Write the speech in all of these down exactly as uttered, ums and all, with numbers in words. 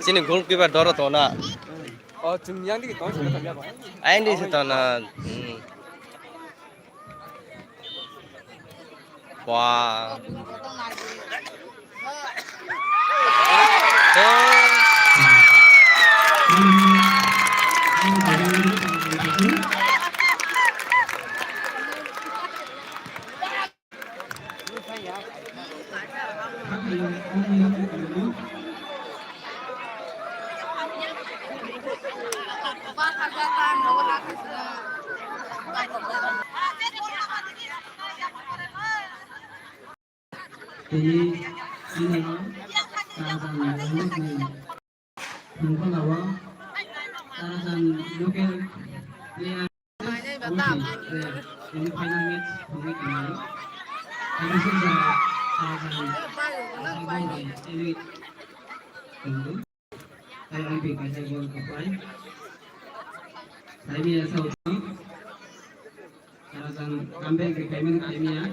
Chini goalkeeper doro tona. Oh, chwng yang digi tong sini tong ya ba. Aini se tona. Hmm. Wah. Tei ani Tarzan Mahmudni thongpalao Tarzan local player semi final match thangwi tongo. Abo se jora Tarzan Mahmud bai tei tongo. Tei ang twi kaisa gol kwplai. Saimia sao tong. Aro jang comeback khe kaimani kaimia.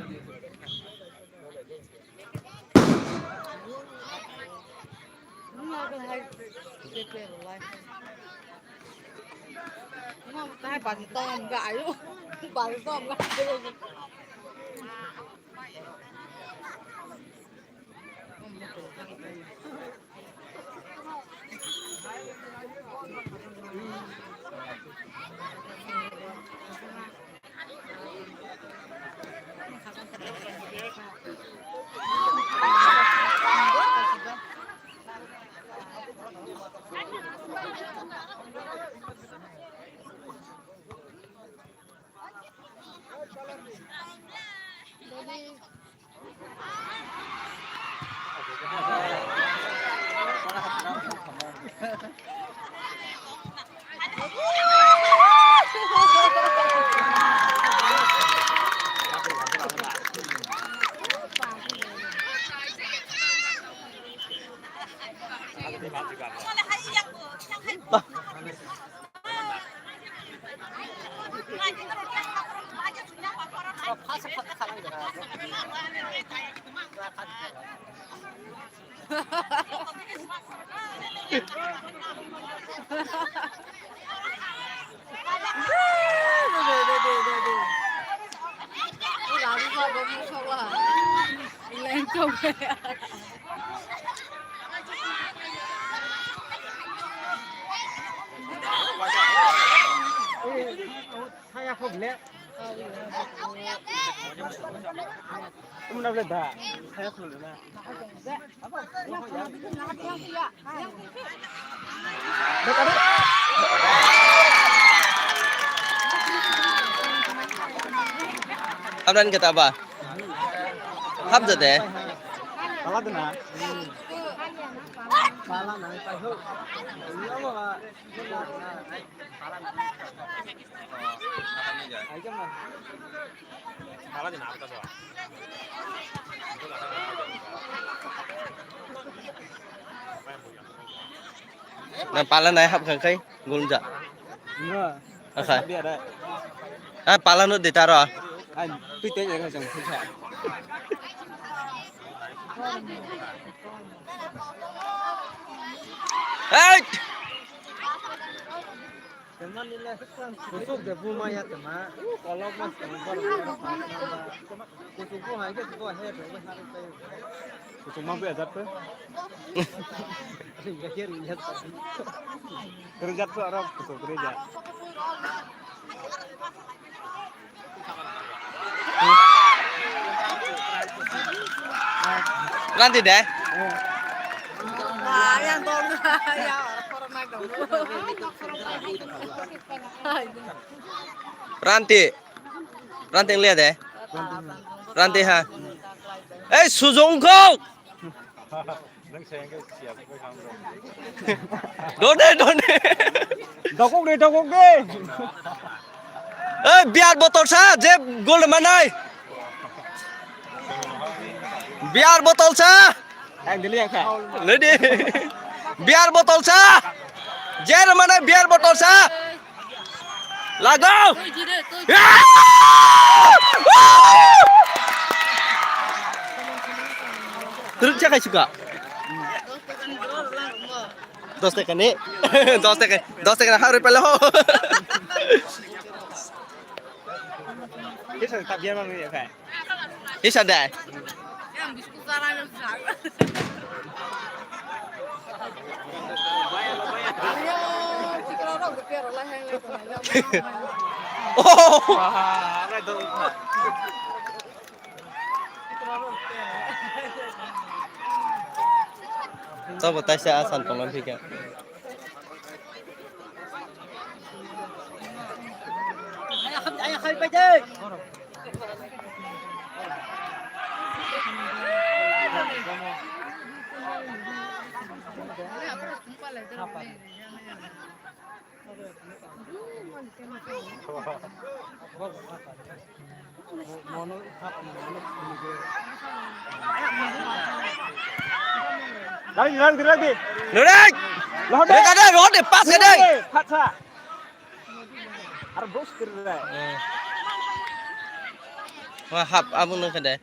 Abran kita apa? Hap jate. Pala dena. Pala na. Na pala nai hap khang khai gulja. Akhai. Ah, pala no de taro. Twi tei jang thwisa. Hey! Kusuk de buma ya tama. Kolok mas tama. Kusuk bu hai ke tu he. Kusuk ma bu ya jat pe. Rijat tu arok kusuk rijat. Ranti de? Ranti. Ranti liya de? Ranti ha. Eh, sujung kau. Done, done. Dokok de, dokok de. Eh, beer botol sa, je gold manai. Beer botol sa. Ang dili yang kha. Lady. Beer botol sa. Je manai beer botol sa. Lago! Terus cakap suka. Dos taka ni. Dos taka. Dos taka harus pala ho. Bisa tak biar mami ya, Kak? Hisa dai. Oh. Tabo taisa asan tonglan phika. Lari, lari, lari. Lari. Lari. Lari, lari, lari, pas, lari. Lari, pas, lari. Ar bos kiri, lari. Wah, hap, abang nang kade.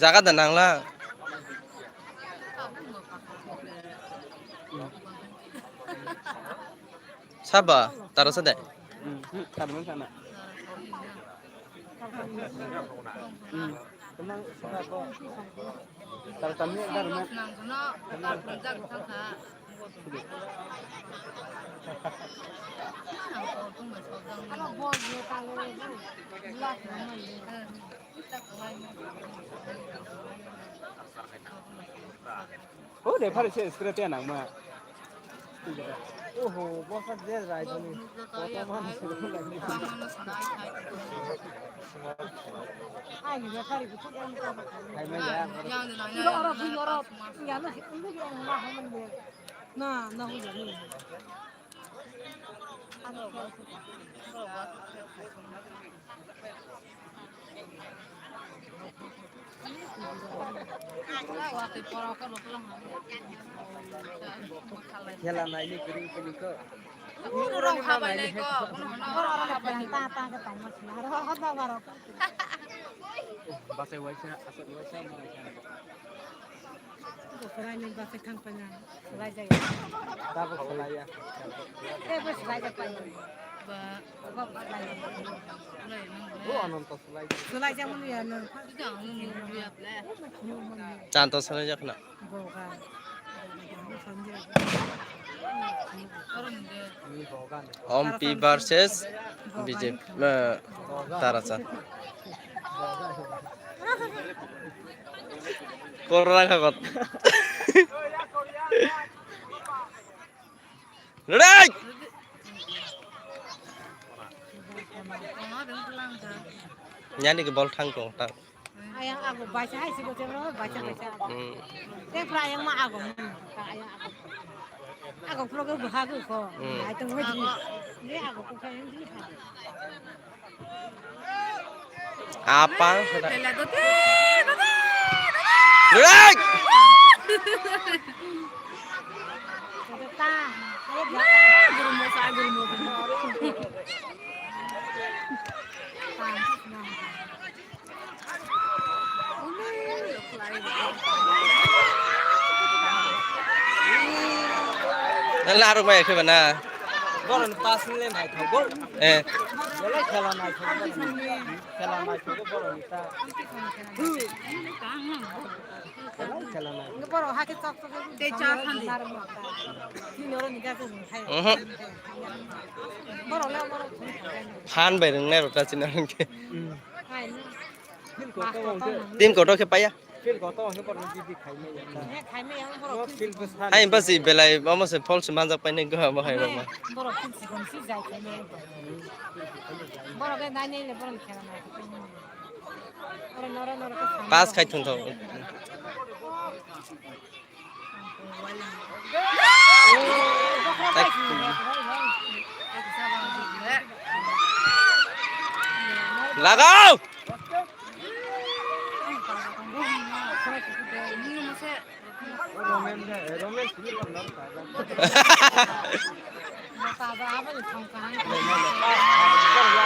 Jaga da nangla. Saba, taro sa de. Hmm, hmm, taro sa na. Hmm. O de phari se scrap ya nangma. Oho, bosa je rai bani. Koto man se. Ai ni phari bu. Ai ma ya. Na, na hu ya ni. Khela naini kwrwi kwrwi kho. Bachai waisa, aswk waisa, ma waisa. Bo kwraini bachai thang paina, swlai jaya. Tabuk swlaiya. Teibo swlai jak paina. Bo swlaiya. Bo Ananto swlai. Swlai jak mani ya no. Chanto swlai jak na. Boga. Ompi versus B J P, eh, Tarachan. Korang kakot. Ready! Nyani ke bol thang tong tang. Ayang ago baisa hai sigo tebro baisa baisa. Hmm. Tebra ayang ma ago mun. Ayang ago. Ago pro ke buha ko ko. Hmm. Ai to wajib. Ye ago ko kayang di. Apa? Bela dote, dote, dote. Durai! Nang larok bai khe bana. Borok ni pass ni le naithok go. Eh. Belai khela naithok go. Khela naithok go borok ni ta. Belai khela naithok. Borok hakhe chok chok. Tei cha thandi. Mhm. Borok le borok. Phan bai rwngnai rok ta china rwngkhe. Team kotor khe paya. Hai basi belai omo se false manjak painai go abo hai rok. Pass khai thung thung. Lagao!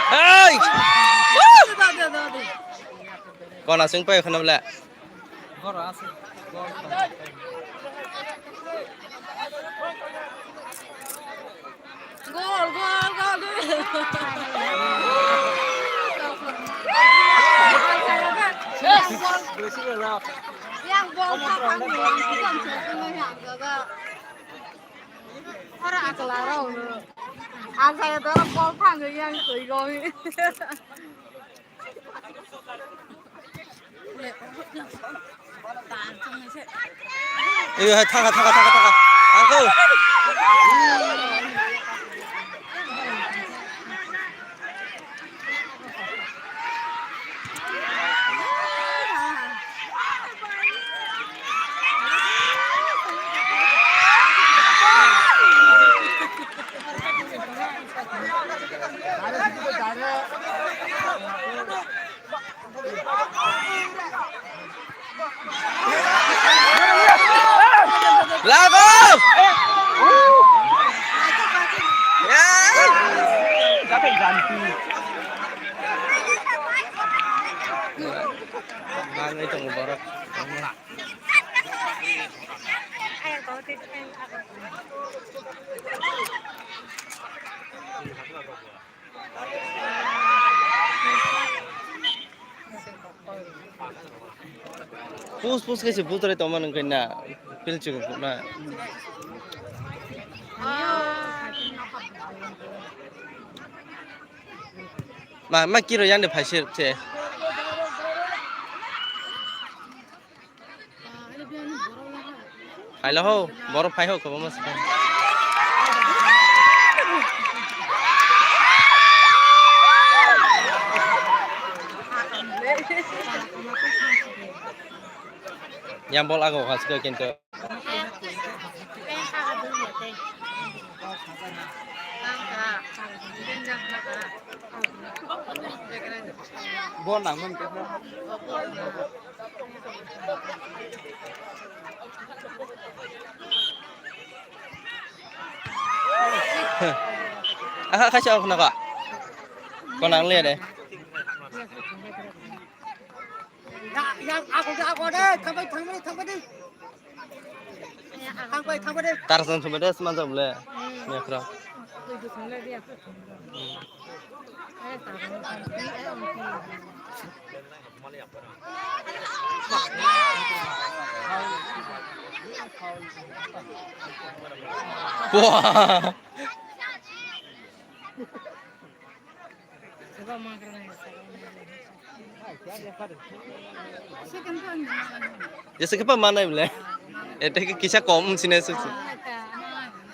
Hey! Kona sing pai khana bla. Gol, gol, gol, gol. Yang bol, yang bol, yang bol, yang bol. Ora akla rao no. Ang saya dorong bol thang yang tui gong. Iyo, hai, thaka, thaka, thaka, thaka. Thangkho. Lago! Mangai tongo borok. Pus pus khe se butrai tongma nung khe na pilchung na. Ma ma kiro yang de phaisir che. Phaila ho, borok phai ho, kwbangma se phai. Yang bol aga kha sika kintu. Bol nangmani khe. Aha, khaisa okhna kha. Konang le de. Ya, ya, ako, ako de, thangbai, thangbai, thangbai de. Tarzan sumai de sman jam le. Nekra. Wah. Jesa khe pa manai bole. Ete khe kisa kom sine su.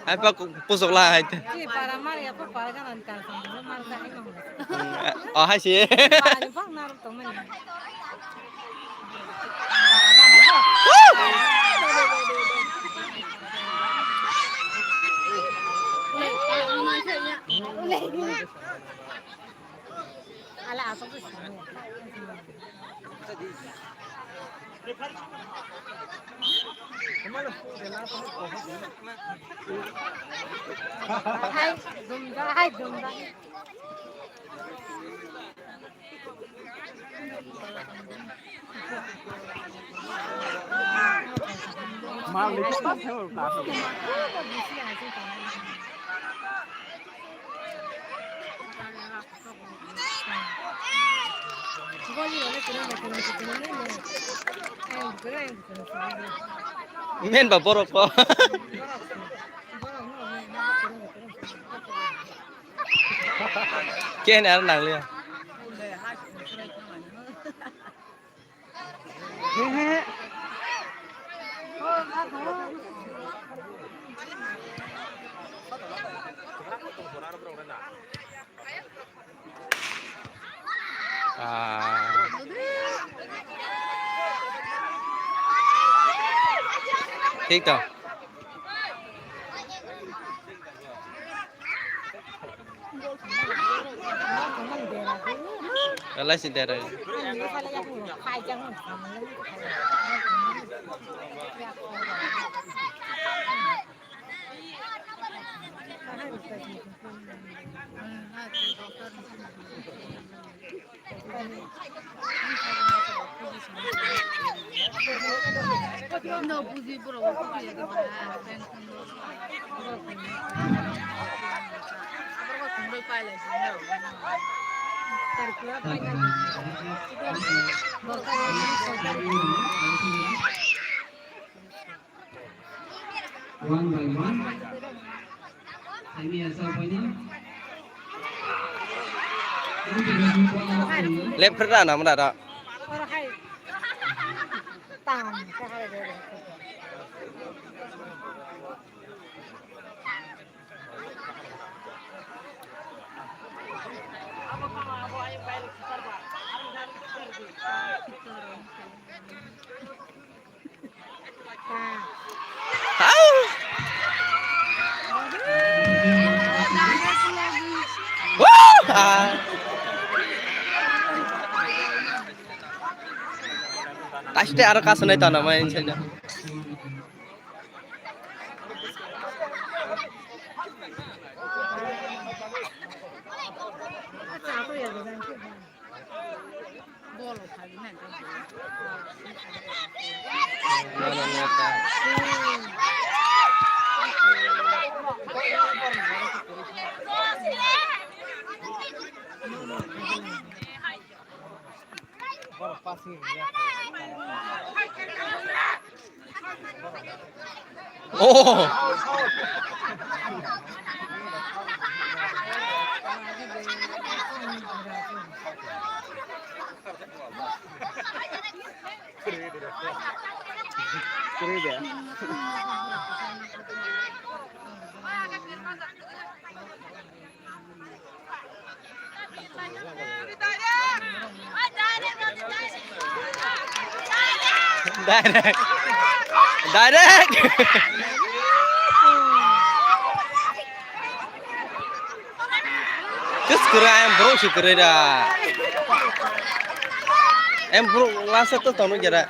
Hai pa pusok la hai te. Oh, hai si. Ala asok. Hai, dumda, hai, dumda. Men ba borok ko. Ken ar nang liya. Ah. Thik to. Alai si dera. One by one. Hai miya sa paina. Left ra na mra ra. Taste aro kaso nai tana mai inside. Oh. Direct. Direct. Tus kura em bro si kura da. Em bro lasa to tonu jara.